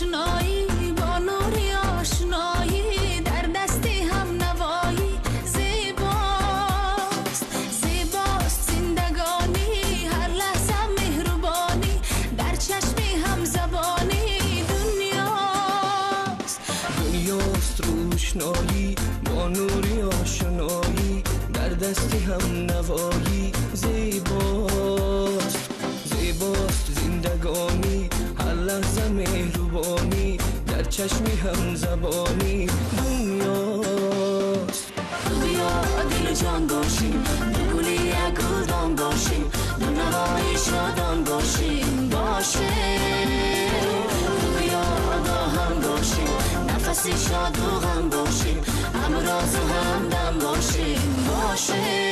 روشنایی با نوری آشنایی در دست هم نوایی زیباست زیباست زندگانی هر لحظه مهربانی در چشم هم زبانی دنیاست دنیاست روشنایی با نوری آشنایی در دست هم نوایی زیباست زیباست زندگانی هر لحظه مهربانی در چشمی هم زبانی دنیاست بیا دل و جان باشیم دو گلی یک گلدان باشیم دو نوای شادان باشیم باشیم بیا با هم باشیم نفسی شاد و غم باشیم هم راز و هم دم باشیم باشیم.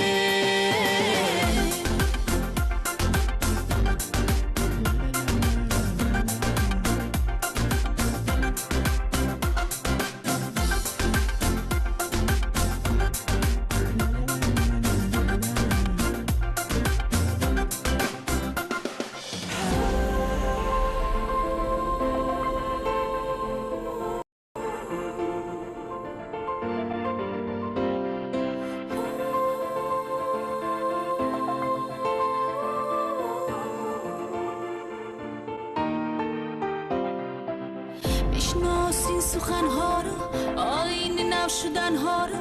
بشناس این سخنها را، آیین نو شدنها را،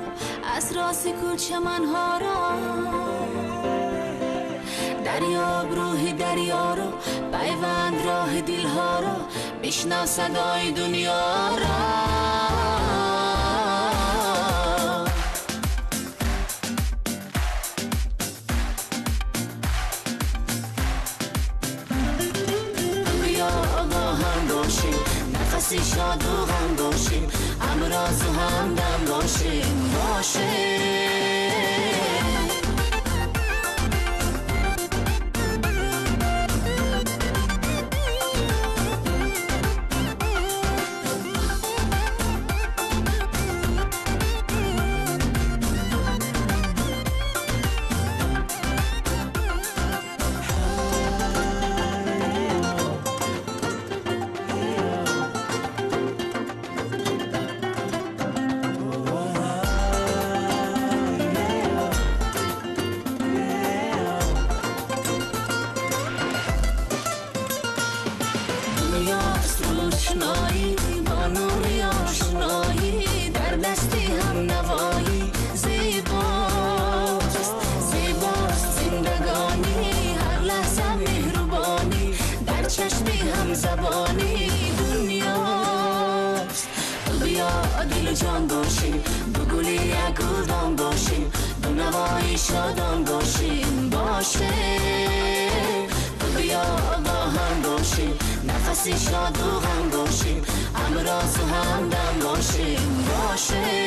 از راز گل چمنها را، دریاب روح دریا را، پیوند راه دلها را، بشنو صدای دنیا را. نفسی شاد و غم باشیم، هم راز و هم دم باشیم باشیم. روشنایی با نوری آشنایی در دستی هم نوایی زیباست زیباست زندگانی هر لحظه مهربانی در چشمی هم زبانی دنیاست. تو بیا دل و جان باشیم، دو گلی یک گلدان باشیم، دو نوای شادان باشیم باشیم. تو بیا با هم باشیم، نفسی شاد و غم باشیم، هم راز و هم دم باشیم باشیم.